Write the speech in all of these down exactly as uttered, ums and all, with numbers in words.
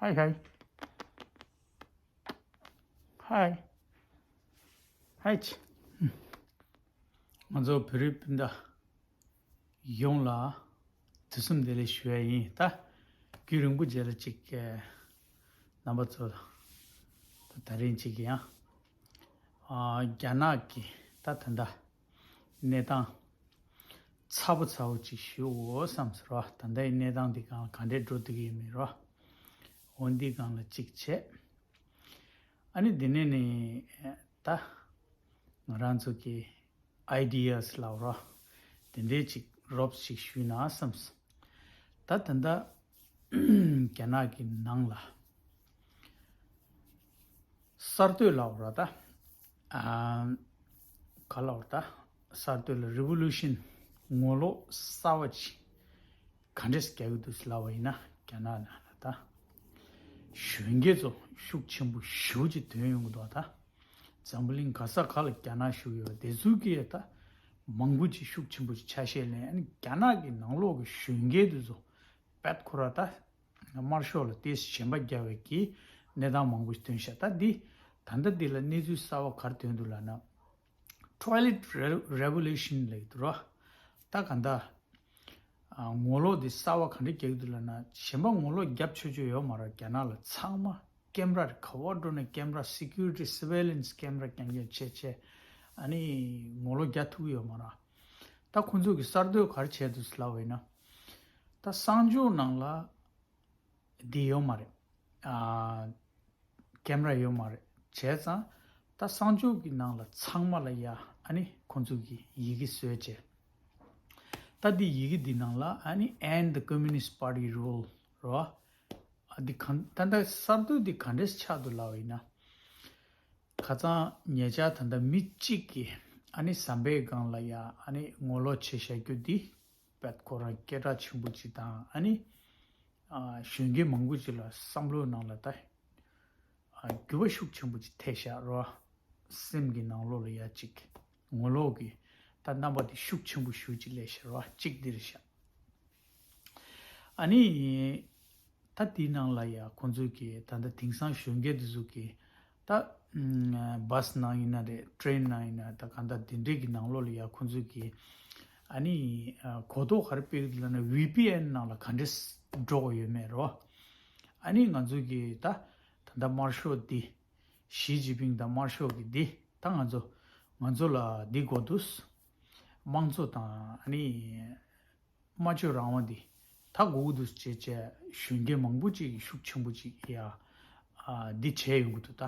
Hi, hi. Hi. Hi. ང་ཚོ་བོད་རིགས་སྤུན་ཟླ་ཡོངས་ལ་དུས་གསུམ་བདེ་ལེགས་ཞུ་ཡ་ཡིན། ད་རྒྱུན་རིང་པོ་རྗེས་ལ་ཅིག་ཨེ་རྣམ་པ་ཚོ་ད་ད་རིང་ཅིག་ཡང་ཨ་རྒྱ་ནག་གི་ད་ད་ལྟ་གནས་སྟངས་ཚ་པོ་ཚ་པོ་ཅིག་ཞུ་འོ་བསམ་ཟེར་བ། ད་ལྟའི་གནས་སྟངས་འདི་གང་ག་འདྲས་འགྲོ་བསྡད་ཀྱི་ཡོད་མེད་རོ། འོ་འདི་གང་ལ་ཅིག་བྱས། ཨ་ནི་འདི་ནས་ནི་ད་ང་རང་ཚོ་གི་ཨའི་ཌི་ཡ་སི་ལབ་རོ། དེ་འདྲའི་ཅིག་རོབ་ཅིག་ཞུས་ན་བསམས། ད་ད་ལྟ་རྒྱ་ནག་གི་ནང་ལ་གསར་གཏོད་ལབ་རོ། ད་ཨ་ག་ལབ་རོ། ད་གསར་གཏོད་ལ་རི་བོ་ལུ་ཤིན་ངོ་ལོག་གསར་བ་ཅིག་ག་འདྲས་རྒྱག་གི་འདུག་ལབ་པ་ཡིན་ན། རྒྱ་ནག་ནང་ལ་ད་གཞོན་སྐྱེས་ཚོ་ཤུགས་ཆེན་པོ་ཞེ་པོ་ཅིག་ཐོན་ཡོང་གི་འདུག་ད་འཛམ་བུ་གླིང་ག་ས་ག་ལ་རྒྱ་ནག་བཞུགས་ཡོད་པ་དེ་ཚོ་གིས་ད་མང་པོ་ཅིག་ཤུགས་ཆེན་པོ་ཅིག་ཆ་ཤས་ལེན། ཨ་ནི་རྒྱ་ནག་གི་ནང་ལོགས་ཀྱི་གཞོན་སྐྱེས་དེ་ཚོ་བད་ཁོ་ར་ད་དམར་ཤོག་ལ་ཏོག་ཙམ་ཞེན་པ་རྒྱག་པའི་གི་གནས་སྟངས་མང་པོ་ཞིག་ཐོན་ཤག་ད་འདི་ད་ལྟ་འདི་ལ་གནས་ཚུལ་གསར་པ་ག་རེ་ཐོན་འདུག་ལབ་ན། Twilight Re- Revolution ལབ་ཀྱི་འདུག་རོ། ད་ག་འདྲ་ཨ་ངོ་ལོག་འདི་གསར་པ་ག་འདྲ་རྒྱག་གི་འདུག་ལབ་ན། གཞན་པ་ངོ་ལོག་རྒྱབ་ཆོག་ཆོག་ཡོད་མ་རེད། རྒྱ་ནག་ལ་ཚང་མ་ཀེམ་ར་རེད། ག་པར་འགྲོ་ནས་ཀེམ་ར། སི་ཀུ་རི་ཊི་སར་ཝེ་ལེན་སི་ཀེམ་ར་རྐྱང་རྐྱང་བྱས་བྱས། ཨ་ནི་ངོ་ལོག་རྒྱག་ཐུབ་ཀྱི་ཡོད་མ་རེད། ད་ཁོང་ཚོ་གི་གསར་གཏོད་ག་རེ་བྱས་འདུག་ལབ་པ་ཡིན་ན། ད་གསང་སྤྱོད་ནང་ལ་འདི་ཡོད་མ་རེད། ཨ་ཀེམ་ར་ཡོད་མ་རེད། བྱས་ཙང་ད་གསང་སྤྱོད་ཀྱི་ནང་ལ་ཚང་མ་ལ་ཡ་ཨ་ནི་ཁོང་ཚོ་གི་ཡི་གེ་བཟོས་བྱས། ད་འདི་ཡི་གེ་འདི་ནང་ལ་ཨ་ནི་End the Communist Party Rule རོ། ཨ་འདི་གང་ད་ལྟ་གསར་གཏོད་འདི་ག་འདྲས་ཆགས་འདུག་ལབ་པ་ཡིན་ན། ཁ་སང་ཉེ་ཆར་ད་ལྟ་མི་གཅིག་གིས་ཨ་ནི་ཟམ་པའི་སྒང་ལ་ཡ་ཨ་ནི་ངོ་ལོག་བྱས་བཞག་རྒྱུ་འདི་བད་ཁོ་རང་སྐད་གྲགས་ཆེན་པོ་ཅིག་དང་། ཨ་ནི་ཨ་གཞོན་སྐྱེས་མང་པོ་ཅིག་ལ་བསམ་བློའི་ནང་ལ་ད་ཨ་འགྱུར་བ་ཤུགས་ཆེན་པོ་ཅིག་ཐེབས་ཤག་རོ། སེམས་ཀྱི་ནང་ལོགས་ལ་ཡ་གཅིག་ངོ་ལོག་གི་ད་རྣམ་པ་དེ་ཤུགས་ཆེན་པོ་ཞེ་པོ་ཅིག་སླེབས་ཤག་རོ། གཅིག་འདི་རེད་ཤག་ཨ་ནི་ད་དེའི་ནང་ལ་ཡ་ཁོང་ཚོས་ཀྱི་ད་ལྟ་དེང་སང་གཞོན་སྐྱེས་དེ་ཚོ་གི་ད་ཨམ་བྷ་སི་ནང་ཡིན་ན་རེད། ཊེ་རེན་ནང་ཡིན་ན། ད་གང་ལྟར་དེ་འདྲས་ཀྱི་ནང་ལོགས་ལ་ཡ་ཁོང་ཚོས་ཀྱི་ཨ་ནི་ཨ་གོ་རྟོགས་ག་རེ་སྤེལ་གི་འདུག་ལབ་ན། ཝི་པི་ཨེན་ནང་ལ་ག་འདྲས་འགྲོ་གི་ཡོད་མེད་རོ། ཨ་ནི་ང་ཚོས་ཀྱི་ད་ད་ལྟ་དམར་ཤོག་འདི་ཞི་ཅིན་ཕིང་དང་དམར་ཤོག་གི་འདི་ད་ང་ཚོ་ང་ཚོ་ལ་འདི་དགོས་འདུག་དམངས་གཙོ་དང་ཨ་ནི་སྨྲ་བརྗོད་རང་དབང་འདི་ད་དགོས་ཀྱི་འདུག་ཅེས་བྱས་གཞོན་སྐྱེས་མང་པོ་ཅིག་ཤུགས་ཆེན་པོ་ཅིག་ཡ་ཨ་འདི་བྱས་ཡོང་གི་འདུག་ད་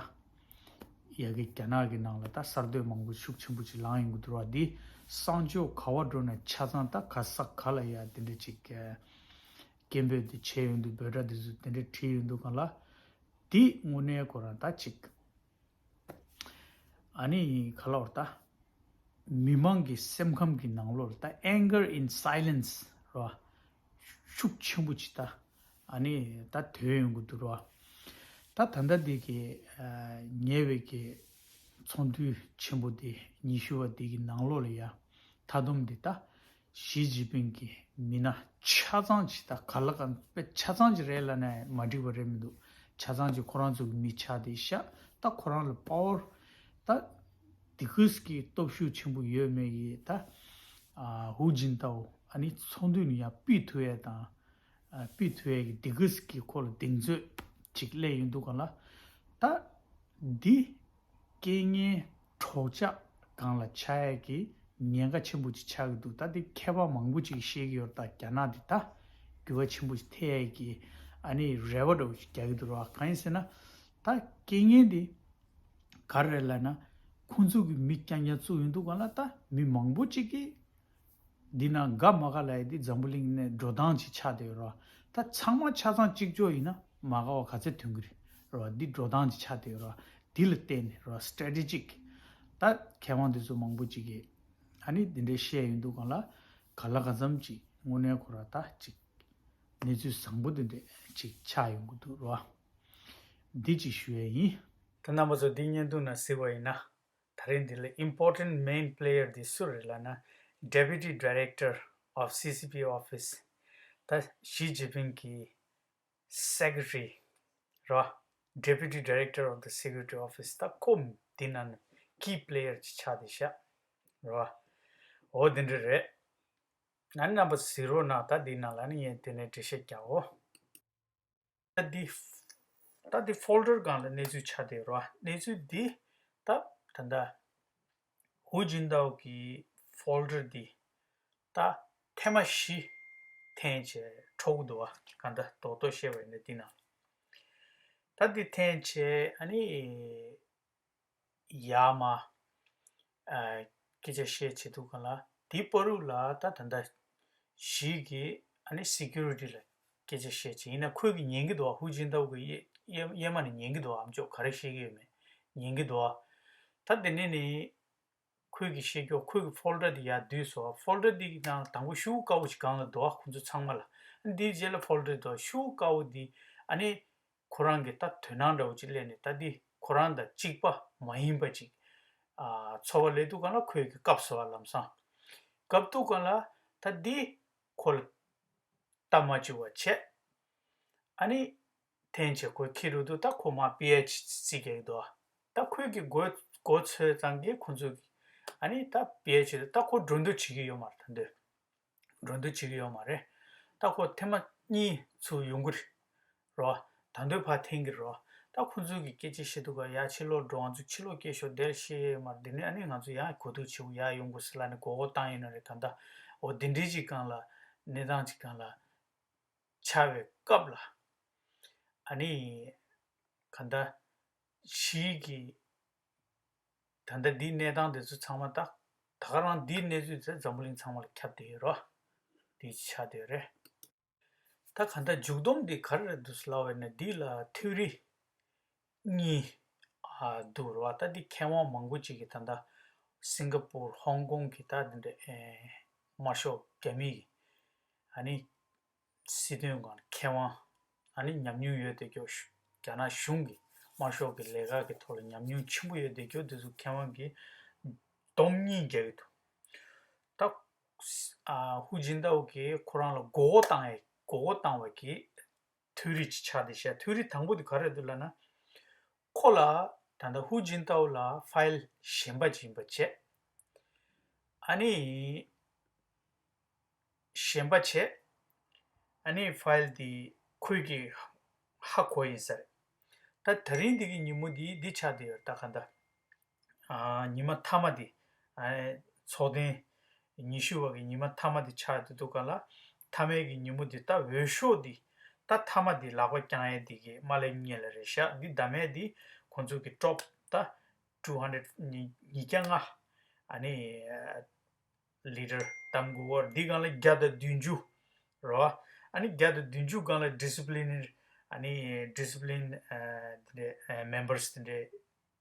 ཡ་གི་རྒྱ་ནག་གི་ནང་ལ་ད་གསར་གཏོད་མང་པོ་ཤུགས་ཆེན་པོ་ཅིག་ལངས་ཡོང་གི་འདུག་ར། འདི་གསང་སྤྱོད་ག་པར་འགྲོ་ན་ཆ་ཚང་ད་ག་ས་ག་ལ་ཡ་དེ་འདྲ་ཅིག་སྐད་འབོད་འདི་བྱས་ཡོང་འདུག་འབོད་སྒྲ་འདི་ཚོ་དེ་འདྲ་བྲིས་ཡོང་འདུག་ག་ལ། འདི་དངོས་གནས་ཁོ་རང་ད་ཅིག་ཨ་ནི་ག་ལབ་ར། ད་མི་མང་གི་སེམས་ཁམས་ཀྱི་ནང་ལོགས་ལ་ད་anger in silence ར་ཤུགས་ཆེན་པོ་ཅིག་ད་ཨ་ནི་ད་ཐོན་ཡོང་གི་འདུག་ར། ད་ད་ལྟ་འདི་གི་ཨ་ཉེ་བའི་གི་ཚོགས་འདུ་ཆེན་པོ་འདི་ཉི་ཤུ་པ་འདི་གི་ནང་ལོགས་ལ་ཡ་མཐའ་སྡོམ་འདི་ད་ཞི་ཅིན་ཕིང་གི་མི་སྣ་ཆ་ཚང་ཅིག་ད་ག་ལ་གང་དཔེ་ཆ་ཚང་ཅིག་རེད་ལབ་ན་མ་འགྲིག་པ་རེད་མི་འདུག་ཆ་ཚང་ཅིག་ཁོ་རང་ཚོ་གི་མི་ཆགས་བསྡད་ཤག་ད་ཁོ་རང་ལ་པ་ཝར་ད་དེ་གུས་ཀྱི་སྟོབས་ཤུགས་ཆེན་པོ་ཡོད་མེད་ཀྱི་ད་ཧུའུ་ཅིན་ཏའོ་ཨ་ནི་ཚོགས་འདུ་ནས་ཡར་ཕུད་ཐུབ་ཡས་དང་ཕུད་ཐུབ་ཡས་ཀྱི་དེ་གུས་ཀྱི་ཁོ་ལ་གདེང་ཚོད་ཅིག་སླེབས་ཡོང་འདུག་ག་ལ། ད་འདི་རྐྱེན་ངན་སྲོག་ཆགས་སྒང་ལ་ཆགས་ཡས་ཀྱི་ཉེན་ཁ་ཆེན་པོ་ཅིག་ཆགས་ཀྱི་འདུག་ད་འདི་མཁས་པ་མང་པོ་ཅིག་བཤད་ཀྱི་ཡོད་རེད། ད་རྒྱ་ནག་འདི་ད་འགྱུར་བ་ཆེན་པོ་ཅིག་ཐེབས་ཡས་ཀྱི་ཨ་ནི་རེ་བ་འདྲ་བོ་ཅིག་རྒྱག་གི་འདུག་ར། གང་ཡིན་ཟེར་ན་ད་རྐྱེན་ངན་འདི་ག་རེ་རེད་ལབ་ན། ཁོང་ཚོ་གི་མི་རྐྱང་རྐྱང་བཙུགས་ཡོང་འདུག་ག་ལ། ད་མི་མང་པོ་ཅིག་གིས་འདི་ན་དགའ་མ་དགའ་ལབ་ཡ་འདི་འཛམ་བུ་གླིང་ནས་འགྲོ་སྟངས་ཅིག་ཆགས་བསྡད་ཡོད་རེད་བ། ད་ཚང་མ་ཆ་ཚང་གཅིག་ལྕོགས་ཡིན་ན་མ་དགའ་བ་ག་ཚོད་ཐོན་གི་རེད་རེད་བ། འདི་འགྲོ་སྟངས་ཅིག་ཆགས་བསྡད་ཡོད་རེད་བ། འདི་ལ་བརྟེན་ནས་རེད་བ། སི་ཊེ་ཊེ་ཇིག་ད་མཁས་དབང་འདི་ཚོ་མང་པོ་ཅིག་གིས་ཨ་ནི་འདི་འདྲའི་བཤད་ཡོང་འདུག་ག་ལ། ག་ལ་གང་འཚམ་ཅིག་དངོས་གནས་ཁོ་ར་ད་ཅིག་གནས་ཚུལ་བཟང་པོ་འདི་འདྲ་ཅིག་ཆགས་ཡོང་གི་འདུག་རེད་བ། འདི་ཅིག་ཞུ་ཡ་ཡིན། ད་རྣམ་པ་ཚོ་འདི་བརྙན་ཐུང་ནང་གཟིགས་པ་ཡིན་ན། ད་རིང་འདི་ལ་important main player འདི་སུ་རེད་ལབ་ན། Deputy Director of C C P Office ད་ཞི་ཅིན་ཕིང་གི་Secretary ར། Deputy Director of the Security Office ད་ཁོ་འདི་ནང་ནས་key player ཅིག་ཆགས་བསྡད་ཤག་ར། འོ་འདི་འདྲ་རེད། ང་རྣམ་པ་གཟིགས་རོགས་གནང་། ད་འདི་ནང་ལ་ནི་ངས་དེ་ནས་འགྲེལ་བཤད་རྒྱག་འོ། ད་འདི་ད་འདི་folder སྒང་ལ་གནས་ཚུལ་ཆགས་བསྡད་ར། གནས་ཚུལ་འདི་ད་ད་ལྟ་ཧུའུ་ཅིན་ཏའོ་གི་folder འདི་ད་ཐེངས་མ་བཞི་འཐེན་བྱས་འཕྲོ་གི་འདུག་བ། གང་ལྟར་རྡོག་རྡོག་བཤད་པ་ཡིན་ན་འདི་ནང་ད་འདི་འཐེན་བྱས་ཨ་ནི་ཡར་མར་ཨ་སྐད་ཆ་བཤད་བྱེད་དུས་སྒང་ལ་དེའི་བར་དུ་ལ་ད་ད་ལྟ་གཞིས་ཀྱི་ཨ་ནི་security ལ་སྐད་ཆ་བཤད་བྱེད། ཡིན་ན་ཁོས་ཀྱིས་ཉན་གྱི་འདུག་བ། ཧུའུ་ཅིན་ཏའོ་གི་གཡས་གཡས་གཡས་མ་ནས་ཉན་གྱི་འདུག་བ། ཨ་མཆོག་ག་རེ་བཤད་ཀྱི་ཡོད་མེད་ཉན་གྱི་འདུག་བ། ད་དེ་ནས་ནི་ཁོས་ཀྱིས་བཤད་ཀྱོག་ཁོས་ཀྱི་folder དེ་ཡར་བསྡུས་སོང་། folder དེ་གི་ནང་དང་པོ་ཤུགས་དཀར་པོ་ཞིག་སྒང་ལ་འདུག་བ། ཁོ་ཚོ་ཚང་མ་ལ། ཨ་ནི་དེའི་རྗེས་ལ་folder འདུག་ཤུགས་དཀར་པོ་དེ་ཨ་ནི་ཁོ་རང་གི་ད་དོ་སྣང་འདྲ་བོ་ཅིག་སླེབས་ནས་ད་འདི་ཁོ་རང་དང་གཅིག་པ་མ་ཡིན་པ་ཅིག་ཨ་ཚོར་བ་སླེབས་དུས་སྒང་ལ་ཁོས་ཀྱིས་བཀབ་སོང་བ། ལམ་སང་བཀབ་དུས་སྒང་ལ་ད་འདི་ཁོ་ལ་ལྟ་མ་བཅུག་པ་བྱས། ཨ་ནི་འཐེན་བྱས་ཁོས་འཁྱེར་འགྲོ་དུས་ད་ཁོ་མར་པི་ཨེཆ་རྩིས་རྒྱག་གི་འདུག་ད་ཁོས་ཀྱིས་མགོ་མགོ་ཚོས་ཙང་གི་ཁོ་ཚོས་ཀྱིས་ཨ་ནི་ད་པི་ཨེཆ་ད་ཁོ་འགྲོ་འདུག་བྱེད་ཀྱི་ཡོད་མ་རེད། ད་འདོད་འགྲོ་འདུག་བྱེད་ཀྱི་ཡོད་མ་རེད། ད་ཁོ་ཐེངས་མ་གཉིས་ཚུར་ཡོང་གི་རེད་རོ། ད་འདོད་ཕར་འཐེན་གྱི་རོ། ད་ཁོ་ཚོས་ཀྱིས་སྐད་ཆ་བཤད་དུས་སྒང་ཡར་ཕྱི་ལོགས་འགྲོ། ང་ཚོ་ཕྱི་ལོགས་སྐད་ཤོད་དེར་བཤད་ཡོད་མ་རེད། དེ་ནས་ཨ་ནི་ང་ཚོ་ཡར་གོ་ཐུག་བྱེད་དགོས། ཡར་ཡོང་དགོས་ཟེར་ལབ་ནས་མགོ་སྐོར་བཏང་ཡོད་ན་རེད། གང་ལྟར་འོ་དེ་འདྲའི་ཅིག་སྒང་ལ་གནས་སྟངས་ཅིག་སྒང་ལ་ཆགས་པའི་སྐབས་ལ་ཨ་ནི་གང་ལྟར་གཞིས་ཀྱི་ད་ལྟ་འདིའི་གནས་སྟངས་དེ་ཚོ་ཚང་མ་ད་ད་ག་རང་འདིའི་གནས་ཚུལ་དེ་འཛམ་བུ་གླིང་ཚང་མ་ལ་ཁྱབ་བསྡད་ཡོད་རོ། འདི་ཆགས་བསྡད་ཡོད་རེད། ད་གང་ལྟར་མཇུག་སྡོམ་འདི་ག་རེ་རེད་འདུག་ལབ་པ་ཡིན་ན་འདི་ལ་ཐིའོ་རི་གཉིས་ཨ་འདུག་རོ། ད་འདི་མཁས་དབང་མང་པོ་ཅིག་གིས་ད་ལྟ་སིང་ག་པུར་ཧོང་ཀོང་གི་ད་འདི་འདྲ་ཨེ་དམར་ཤོག་རྒྱ་མི་གི་ཨ་ནི་སྲིད་དོན་སྒང་མཁས་དབང་ཨ་ནི་ཉམས་མྱོང་ཡོད་བསྡད་ཀྱོག་རྒྱ་ནག་གཞུང་གི་དམར་ཤོག་གི་ལས་ཀ་གི་ཐོག་ལ་ཉམས་མྱོང་ཆེན་པོ་ཡོད་བསྡད་ཀྱོག་དེ་ཚོ་མཁས་དབང་གིས་སྡོམ་གཉིས་རྒྱག་གི་འདུག་ད་ཨ་ཧུའུ་ཅིན་ཏའོ་གིས་ཁོ་རང་ལ་མགོ་སྐོར་བཏང་ཡས་མགོ་སྐོར་བཏང་བ་གི་ཐིའོ་རི་ཅིག་ཆགས་བསྡད་ཤག་ཐིའོ་རི་དང་པོ་དེ་ག་རེ་འདུག་ལབ་ན། ཁོ་ལ་ད་ལྟ་ཧུའུ་ཅིན་ཏའོ་ལ་ཕའིལ་གཞན་པ་ཅིག་ཡིན་པ་བྱས། ཨ་ནི་གཞན་པ་བྱས། ཨ་ནི་ཕའིལ་དེ་ཁོས་ཀྱིས་ཧ་གོ་ཡིན་ས་རེད། ད་ད་རིང་འདི་གི་ཉིན་མོ་འདི་འདི་ཆགས་བསྡད་ཡོད་རེད། ད་གང་ལྟར་ཨ་ཉི་མ་མཐའ་མ་འདི་ཨ་ཚོགས་ཐེངས་ཉི་ཤུ་པ་གི་ཉི་མ་མཐའ་མ་འདི་ཆགས་བསྡད་འདུག་ག་ལ། མཐའ་མའི་གི་ཉིན་མོ་འདི་ད་འོས་ཤོག་འདི་ད་མཐའ་མ་འདི་ལག་པ་བརྐྱང་ཡས་འདི་གི་མ་ལས་ཉེ་ལ་རེད་ཤག་འདི་བདམས་ཡས་འདི་ཁོང་ཚོ་གི་ཀྲོབ་ད་ཊུ་ཧན་ཌེ་རེཌ་ཉིས་ཉིས་བརྒྱ་ལྔ་ཨ་ནི་ལི་ཌར་བདམས་དགོས་པ་རེད། འདི་སྒང་ལ་བརྒྱ་དང་བདུན་ཅུ་རོ། ཨ་ནི་བརྒྱ་དང་བདུན་ཅུ་སྒང་ལ་ཌི་སི་པི་ལིན་ཨ་ནི་ཌི་སི་པི་ལིན་དེ་འདྲའི་མེམ་བར་སི་དེ་འདྲའི་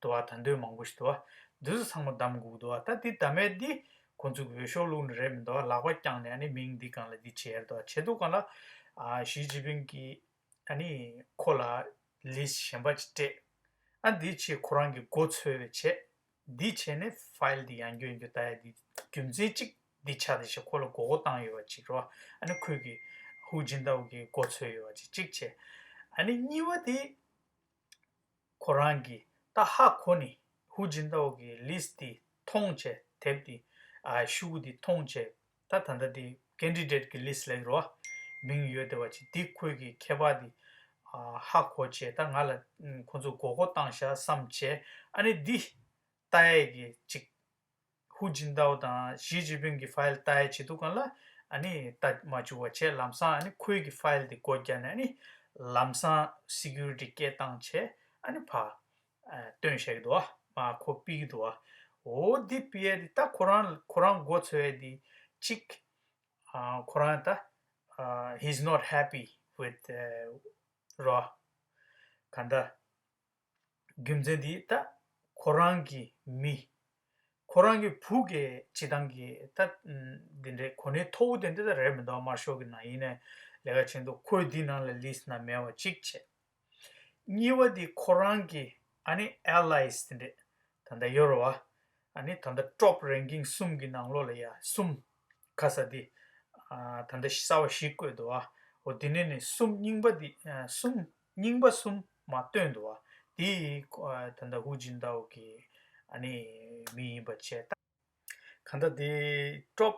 འདུག་བ། ད་འདོད་མང་པོ་ཞིག་འདུག་བ། འདི་ཚོ་ཚང་མ་བདམས་དགོས་འདུག་བ། ད་འདི་བདམས་ཡས་འདི་ཁོང་ཚོ་གི་འོས་ཤོག་བླུགས་ནི་རེད་མི་འདུག་བ། ལག་པ་བརྐྱངས་ནས་ཨ་ནི་མིང་འདི་སྒང་ལ་འདི་བྱས་འདུག་བ། བྱས་འདུག་སྒང་ལ་ཨ་ཞི་ཅིན་ཕིང་གིས་ཨ་ནི་ཁོ་ལ་ལིས་གཞན་པ་ཅིག་སྤྲད། ཨ་འདི་ཆེད་ཁོ་རང་གི་མགོ་ཚོས་པའི་ཆེད། འདི་བྱས་ནས་ཕའིལ་འདི་ཡང་བསྐྱར་ཡང་བསྐྱར་ལྟ་ཡ་འདི་རྒྱུ་མཚན་གཅིག་འདི་ཆགས་བསྡད་ཤག་ཁོ་ལ་མགོ་སྐོར་བཏང་ཡོད་པ་ཅིག་རོ། ཨ་ནི་ཁོས་ཀྱི་ཧུའུ་ཅིན་ཏའོ་གི་མགོ་ཚོས་ཡོད་པ་ཅིག་གཅིག་བྱས། ཨ་ནི་གཉིས་པ་དེ་ཁོ་རང་གི་ད་ཧ་གོ་ནས་ཧུའུ་ཅིན་ཏའོ་གི་ལིས་འདི་མཐོང་བྱས། དེབ་འདི་ཨ་ཤོག་གུ་འདི་མཐོང་བྱས། ད་ད་ལྟ་འདི་ཀེན་ཌི་ཌེ་ཊི་གི་ལིས་ལབ་རོ། མིང་ཡོད་བསྡད་པ་ཅིག་འདི་ཁོས་ཀྱི་ཁྱད་པར་འདི་ཨ་ཧ་གོ་བྱས། ད་ང་ལ་ཁོ་ཚོ་མགོ་སྐོར་བཏང་ཤག་བསམ་བྱས། ཨ་ནི་འདི་ལྟ་ཡས་ཀྱི་ཅིག་ཧུའུ་ཅིན་ཏའོ་དང་ཞི་ཅིན་ཕིང་གི་ཕའིལ་ལྟ་ཡས་བྱེད་དུས་སྒང་ལ་ཨ་ནི་ལྟ་མ་བཅུག་པ་བྱས། ལམ་སང་ཨ་ནི་ཁོའི་གི་ཕའིལ་དེ་སྒོ་བརྒྱབ་ནས་ཨ་ནི་ལམ་སང་སི་ཀིའུ་རི་ཊི་སྐད་བཏང་བྱས། ཨ་ནི་ཕར་ཨ་སྟོན་བཞག་གི་འདུག་བ། མར་ཁོ་ཕུད་ཀྱི་འདུག་བ། འོ་འདི་ཕུད་ཡས་དེ་ད་ཁོ་རང་ཁོ་རང་མགོ་ཚོས་ཡས་དེ་གཅིག་ཨ་ཁོ་རང་ད་ཨ་he's not happy with རོ། གང་ལྟར་རྒྱུ་མཚན་འདི་ད་ཁོ་རང་གི་མི་ཁོ་རང་གི་བུ་གི་སྤྱི་བཏང་གི་ད་འདི་འདྲའི་གོ་གནས་མཐོ་བོ་དེ་འདྲ་ད་རེད་མི་འདུག་དམར་ཤོག་གི་ནང་ཡིན་ནའི་ལས་ཀ་བྱེད་འདུག་ཁོས་འདི་ནང་ལ་ལིས་ནང་མེད་པ་གཅིག་བྱས། གཉིས་པ་འདི་ཁོ་རང་གི་ཨ་ནི་ཨེ་ལའིས་དེ་འདྲས་ད་ལྟ་ཡོད་རེད་བ། ཨ་ནི་ད་ལྟ་ཊོབ་རེང་ཀིང་གསུམ་གི་ནང་ལོགས་ལ་ཡ་གསུམ་ག་ས་འདི་ཨ་ད་ལྟ་གསར་བ་བཞི་བཀོད་འདུག་བ། འོ་དེ་ནས་ནི་གསུམ་རྙིང་པ་འདི་ཨ་གསུམ་རྙིང་པ་གསུམ་ མ་བཏོན་འདུག་བ། དེ་ད་ལྟ་ཧུ་ཅིན་ཏའོ་གི་ཨ་ནི་མི་ཡིན་པ་བྱས། ད་གང་ལྟར་དེ་top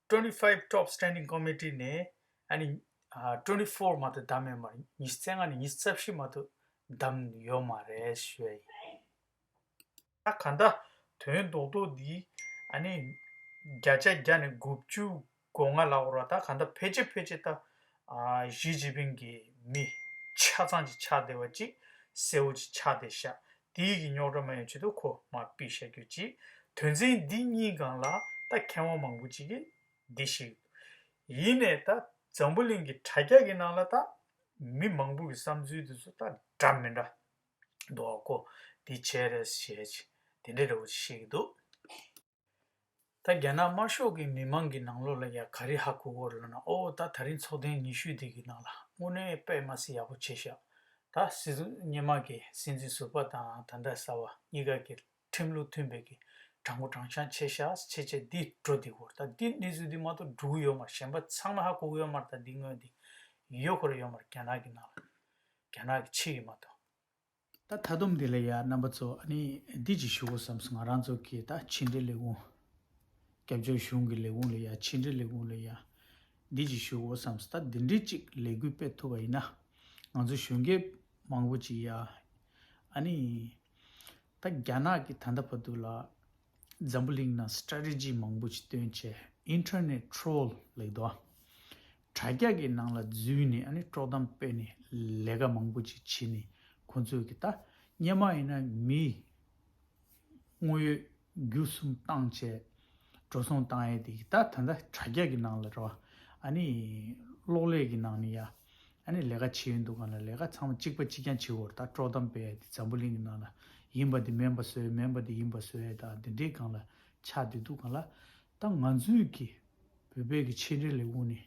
twenty five top standing committee ནས་ཨ་ནི་twenty four མ་གཏོགས་བདམས་མེད་མ་རེད། ཉི་ཤུ་རྩ་ལྔ་ནས་ཉི་ཤུ་རྩ་བཞི་མ་གཏོགས་བདམས་ཡོད་མ་རེད་ཞུ་ཡ་ཡིན། ད་གང་ལྟར་དོན་རྡོག་རྡོག་འདི་ཨ་ནི་བརྒྱ་ཆ་བརྒྱ་ནས་དགུ་བཅུ་གོ་ལྔ་ལབ་དགོས་རེད། ད་གང་ལྟར་ཕལ་ཆེར་ཕལ་ཆེར་ད་ཨ་ཞི་ཅིན་ཕིང་གི་མི་ཆ་ཚང་ཅིག་ཆགས་བསྡད་པ་ཅིག་གསལ་བོ་ཅིག་ཆགས་བསྡད་ཤག་དེའི་གི་རྙོག་དྲ་མ་ཡོང་ཆེད་དུ་ཁོ་མར་ཕུད་བཞག་རྒྱུ་ཅིག་དོན་ཚན་འདི་གཉིས་སྒང་ལ་ད་མཁས་དབང་མང་པོ་ཅིག་གིས་འདི་ཞིག་ཡིན་ནས་ད་འཛམ་བུ་གླིང་གི་དྲ་རྒྱ་གི་ནང་ལ་ད་མི་མང་པོ་གི་བསམ་ཚུལ་དེ་ཚོ་ད་འདྲ་མི་འདྲ་འདུག་གོ། འདི་བྱས་རེད་ཞེས་དེ་འདྲའི་འདྲ་བོ་ཞིག་འདུག་ད་རྒྱ་ནག་དམར་ཤོག་གི་མི་མང་གི་ནང་ལོགས་ལ་ཡ་ག་རེ་ཧ་གོ་གོ་རེད་ལབ་ན། ཨོ་ད་ད་རིང་ཚོགས་ཐེངས་ཉི་ཤུ་དེ་གི་ནང་ལ་དངོས་གནས་དཔེ་མ་སྲིད་ཡག་པོ་བྱས་ཤག་ད་སྲིད་སྙན་མ་གི་སྲིད་འཛིན་ཟུར་པ་དང་ད་ལྟ་གསར་པ་གཉིས་ཀ་གི་ཁྲིམས་ལུགས་མཐུན་པའི་གི་དྲང་པོ་དྲང་བཞག་བྱས་ཤག་བྱས་བྱས་འདི་འགྲོ་བསྡད་གོ། ད་འདི་གནས་ཚུལ་འདི་མ་གཏོགས་འགྲོ་གི་ཡོད་མ་རེད། གཞན་པ་ཚང་མ་ཧ་གོ་གི་ཡོད་མ་རེད། ད་འདི་དངོས་འདི་ཡོད་ཁོ་ར་ཡོད་མ་རེད། རྒྱ་ནག་གི་ནང་ལ་རྒྱ་ནག་གི་ཕྱི་གི་མ་གཏོགས། ད་ད་དུམ་འདི་ལ་ཡ་རྣམ་པ་ཚོ་ཨ་ནི་འདི་ཅིག་ཞུ་དགོས་བསམ་སོང་། ང་རང་ཚོ་གི་ད་ཕྱི་འབྲེལ་ལས་ཁུངས། སྐྱབས་བཅོལ་གཞུང་གི་ལས་ཁུངས་ལ་ཡ་ཕྱི་འབྲེལ་ལས་ཁུངས་ལ་ཡ་འདི་ཅིག་ཞུ་དགོས་བསམ་སོང་། ད་འདི་འདྲའི་ཅིག་ལས་འགུལ་སྤེལ་ཐུབ་པ་ཡིན་ན་ང་ཚོ་གཞོན་སྐྱེས་མང་པོ་ཅིག་ཡ་ཨ་ནི་ད་རྒྱ་ནག་གི་ད་ལྟ་བར་དུ་ལ་འཛམ་བུ་གླིང་ནང་strategy་མང་པོ་ཅིག་བཏོན་བྱས་internet troll་ལབ་འདུག་དྲ་རྒྱ་གི་ནང་ལ་འཛུལ་ནས་ཨ་ནི་དཀྲོག་གཏམ་སྤེལ་ནས་ལས་ཀ་མང་པོ་ཅིག་བྱེད་ནས་ཁོང་ཚོས་གི་ད་སྔོན་མ་ཡིན་ན་མི་དངོས་ཡོད་རྒྱུ་གསུམ་བཏང་བྱས་འགྲོ་སོང་བཏང་ཡས་དེ་གི་ད་ད་ལྟ་དྲ་རྒྱ་གི་ནང་ལ་རོ། ཨ་ནི་གློག་ཀླད་གི་ནང་ནས་ཡ་ཨ་ནི་ལས་ཀ་བྱེད་ཡོང་དུས་སྒང་ལ་ལས་ཀ་ཚང་མ་གཅིག་པ་གཅིག་རྐྱང་བྱེད་དགོས་རེད། ད་དཀྲོག་གཏམ་སྤེལ་ཡས་དེ་འཛམ་བུ་གླིང་གི་ནང་ལ་ཡིན་པ་དེ་མིན་པ་བཟོས། མིན་པ་དེ་ཡིན་པ་བཟོས་ཡས་ད་དེ་འདྲའི་སྒང་ལ་ཆགས་བསྡད་དུས་སྒང་ལ་ད་ང་ཚོའི་གི་བོད་པའི་གི་ཕྱི་འབྲེལ་ལས་ཁུངས་ནས་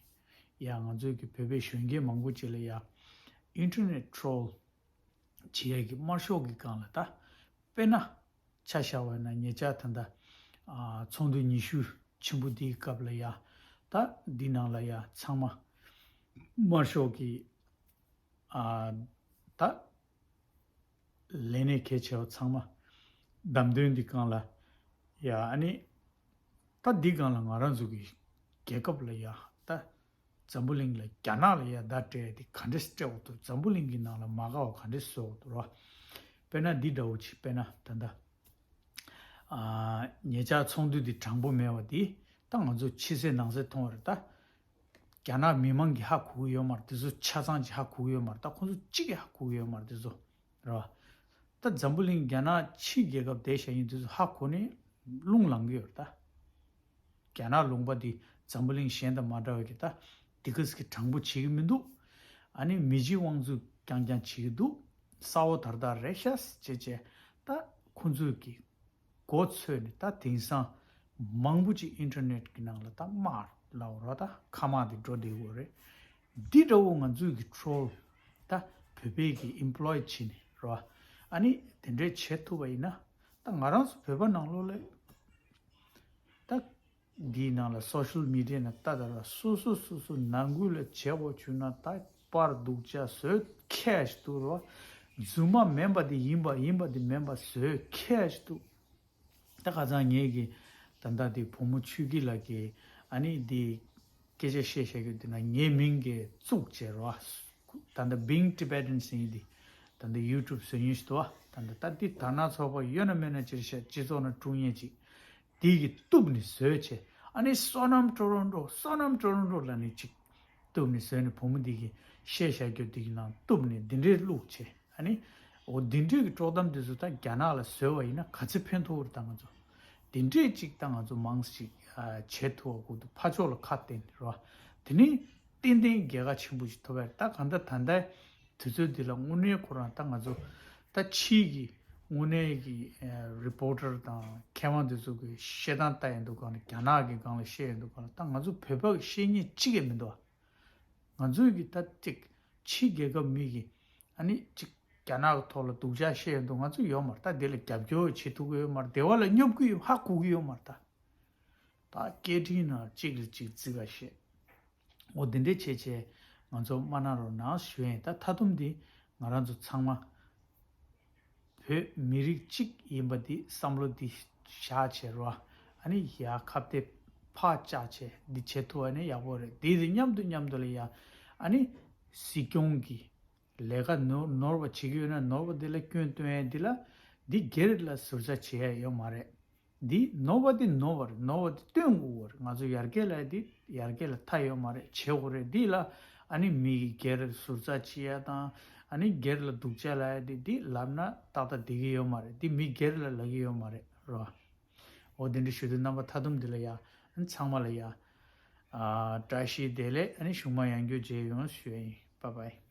ཡ་ང་ཚོའི་གི་བོད་པའི་གཞོན་སྐྱེས་མང་པོ་ཅིག་ལ་ཡ་internet troll་བྱེད་ཡས་གི་དམར་ཤོག་གི་སྒང་ལ་ད་དཔེར་ན་ཆ་བཞག་པ་ཡིན་ན་ཉེ་ཆར་ད་ལྟ་ཨ་ཚོགས་འདུ་ཉི་ཤུ་ཆེན་པོ་འདིའི་སྐབས་ལ་ཡ་ད་འདི་ནང་ལ་ཡ་ཚང་མ་དམར་ཤོག་གི་ཨ་ད་ལས་སྣེ་གལ་ཆེ་བ་ཚང་མ་བདམས་དོན་འདི་སྒང་ལ་ཡ་ཨ་ནི་ད་འདི་སྒང་ལ་ང་རང་ཚོ་གི་རྒྱལ་ཁབ་ལ་ཡ་ད་འཛམ་བུ་གླིང་ལ་རྒྱ་ནག་ལ་ཡ་བརྡ་སྤྲད་དེ་ག་འདྲས་སྤྲད་འོག་ཏུ་འཛམ་བུ་གླིང་གི་ནང་ལ་མ་དགའ་བ་ག་འདྲས་བཟོ་འོག་ཏུ་རོ། དཔེར་ན་འདི་འདྲ་བོ་ཅིག་དཔེར་ན་ད་ལྟ་ཨ་ཉེ་ཆར་ཚོགས་འདུ་འདི་དྲང་པོ་མེད་པ་འདི་ད་ང་ཚོ་ཕྱི་གསལ་ནང་གསལ་མཐོང་བ་རེད། ད་རྒྱ་ནག་མི་མང་གིས་ཧ་གོ་གི་ཡོད་མ་རེད། དེ་ཚོ་ཆ་ཚང་ཅིག་ཧ་གོ་གི་ཡོད་མ་རེད། ད་ཁོང་ཚོ་གཅིག་གིས་ཧ་གོ་གི་ཡོད་མ་རེད་དེ་ཚོ་རེད་བ། ད་འཛམ་བུ་གླིང་རྒྱ་ནག་ཕྱི་རྒྱལ་ཁབ་བསྡད་བཞག་ཡིན་དུས་སུ་ཧ་གོ་ནས་རླུང་ལངས་ཀྱི་ཡོད་རེད་ད། རྒྱ་ནག་ལུང་པ་འདི་འཛམ་བུ་གླིང་གཞན་དང་མ་འདྲ་བའི་གི་ད་འདི་ག་ཟིག་གི་དྲང་པོ་བྱེད་ཀྱི་མི་འདུག་ཨ་ནི་མི་སྤྱིའི་དབང་འཛུགས་རྐྱང་རྐྱང་བྱེད་ཀྱི་འདུག་གསལ་པོ་དར་དར་རེད་ཤག་ཅེས་བྱས་ད་ཁོང་ཚོས་ཀྱི་མགོ་ཚོས་ནས་ད་དེང་སང་མང་པོ་ཅིག་ཨིན་ཊར་ནེཊ་གི་ནང་ལ་ད་དམག་ལབ་རོགས་ད་ཁ་དམག་དེ་འགྲོ་བསྡད་ཡོད་རེད། འདི་འདྲ་བོ་ང་ཚོས་ཀྱི་ཊོལ་ད་བོད་པའི་གི་ཨེམ་པོ་ལོའི་བྱས་ནས་རོ། ཨ་ནི་དེ་འདྲས་བྱེད་ཐུབ་པ་ཡིན་ན་ད་ང་རང་ཚོ་བོད་པ་ནང་ལོགས་ལ་ད་འདིའི་ནང་ལ་སོ་ཤལ་མི་ཌི་ཡ་ནང་ལྟ་ད་ར་སོ་སོ་སོ་སོ་ནང་ཁུལ་ལ་བྱེད་དགོས་བྱུང་ན་ད་པར་སྡུག་ཅག་བཟོས་ཁྱེར་ཞིག་འདུག་རོ། རྫུན་མ་མིན་པ་དེ་ཡིན་པ་ཡིན་པ་དེ་མིན་པ་བཟོས་ཁྱེར་ཞིག་འདུག་ད་ཁ་སང་ངེད་ཀྱི་ད་ལྟ་དེ་བུ་མོ་ཆོས་སྐྱིད་ལགས་ཀྱིས་ཨ་ནི་དེ་སྐད་ཆ་བཤད་བཤད་རྒྱུ་དེ་ན་ངའི་མིང་གི་བཙུགས་བྱས་རོ། ད་ལྟ་Being Tibetan་ཟེར་ཡིན་དེ་ད་ལྟ་ཡུ་ཊུབ་བཟོ་ཡུན་ཞིག་འདུག་ད་ལྟ་ད་འདི་དར་ནག་ཚོགས་པ་ཡོད་ན་མེད་ན་ཅིར་བཤད་སྤྱི་ཚོགས་ནང་དཀྲུག་མཁན་ཅིག་དེ་གི་གཏུབ་ནས་བཟོས་བྱས་ཨ་ནི་བསོད་ནམས་ཊོ་རོན་ཊོ་བསོད་ནམས་ཊོ་རོན་ཊོ་ལབ་ནས་ཅིག་གཏུབ་ནས་བཟོས་ནས་བུ་མོ་འདི་གི་བཤད་བཤད་རྒྱུ་འདི་གི་ནང་གཏུབ་ནས་འདི་འདྲའི་བླུགས་བྱས། ཨ་ནི། འོ་འདི་འདྲའི་གི་དཀྲོག་གཏམ་འདི་ཚོ་ད་རྒྱ་ནག་ལ་བཟོས་པ་ཡིན་ན་ག་ཚོད་ཕན་ཐོགས་རེད་ད་ང་ཚོ། འདི་འདྲའི་ཅིག་ད་ང་ཚོ་མང་ཞིག་བྱེད་ཐུབ་པ་དགོས་འདུག་ཕར་ཕྱོགས་ལ་ཁ་གཏད་ནས་རོ། དེ་ནི་ཏན་ཏན་རྒྱལ་ཁ་ཆེན་པོ་ཞིག་ཐོབ་ཡ་རེད། ད་གང་ལྟར་ད་ལྟའི་དུས་ཚོད་འདི་ལ་དངོས་གནས་ཁོ་རང་ད་ང་ཚོ་ད་ཕྱིའི་གི་དངོས་གནས་ཀྱི་རི་པོ་ཊར་དང་མཁས་དབང་འདི་ཚོ་གི་བཤད་སྟངས་ལྟ་ཡོང་དུས་སྒང་ལ་རྒྱ་ནག་གི་སྒང་ལ་བཤད་ཡོང་དུས་སྒང་ལ་ད་ང་ཚོ་བོད་པ་གི་བཤད་མཁན་གཅིག་ཀྱང་མི་འདུག་ང་ཚོས་ཀྱི་ད་ཅིག་ཕྱི་རྒྱལ་ཁབ་མི་གི་ཨ་ནི་ཅིག་རྒྱ་ནག་གི་ཐོག་ལ་སྡུག་ཅག་བཤད་ཡོང་དུས་ང་ཚོ་ཡོད་མ་རེད། ད་དེ་ལ་རྒྱབ་སྐྱོར་བྱེད་ཐུབ་ཀྱི་ཡོད་མ་རེད། དེ་བ་ལ་སྙོབ་ཀྱི་ཡོད་ཧ་གོ་གི་ཡོད་མ་རེད། ད་ད་སྐད་འཕྲིན་ནང་གཅིག་ལ་གཅིག་བརྩི་བ་བཤད། འོ་དེ་འདྲས་བྱས་བྱས་ང་ཚོ་མ་གནང་རོགས་གནང་ཞུ་ཡིན། ད་མཐའ་སྡོམ་འདི་ང་རང་ཚོ་ཚང་མ་ བོད་མི་རིགས་གཅིག་ཡིན་པ་འདི་བསམ་བློ་འདི་བཞག་བྱས་རོ། ཨ་ནི་ཡ་ཁ་གཏད་ཕར་བཅག་བྱས་འདི་བྱེད་ཐུབ་པ་ནི་ཡག་པོ་རེད། འདི་དེ་མཉམ་དུ་མཉམ་དུ་ལ་ཡ་ཨ་ནི་སྲིད་སྐྱོང་གི་ལས་ཀ་ནོར་ནོར་བ་བྱེད་ཀྱི་ཡོད་ན་ནོར་བ་འདི་ལ་སྐྱོན་སྟོན་ཡ་འདི་ལ་འདི་སྒེར་ལ་ཟུར་ཟ་བྱེད་ཡ་ཡོད་མ་རེད། འདི་ནོར་བ་འདི་ནོར་བ་རེད། ནོར་བ་འདི་སྟོན་དགོས་པ་རེད། ང་ཚོ་ཡར་རྒྱས་ལ་འདི་ཡར་རྒྱས་ལ་མཐའ་ཡོད་མ་རེད། བྱེད་དགོས་རེད། འདི་ལ་ཨ་ནི་མི་གི་སྒེར་ཟུར་ཟ་བྱེད་ཡ་དང་ཨ་ནི་སྒེར་ལ་སྡུག་ཅག་ལབ་ཡ་འདི་འདི་ལབ་ན་ཏག་ཏག་བསྡད་ཀྱི་ཡོད་མ་རེད། འདི་མི་སྒེར་ལ་ལབ་ཀྱི་ཡོད་མ་རེད་རོ། འོ་དེ་འདྲ་ཞུ་དུས་རྣམ་པ་མཐའ་སྡོམ་འདི་ལ་ཡ་ཨ་ནི་ཚང་མ་ལ་ཡ་ཨ་བཀྲ་ཤིས་བདེ་ལེགས། ཨ་ནི་གཞུག་མ་ཡང་བསྐྱར་མཇལ་ཡོང་ཞུ་ཡ་ཡིན། བཱའི་བཱའི།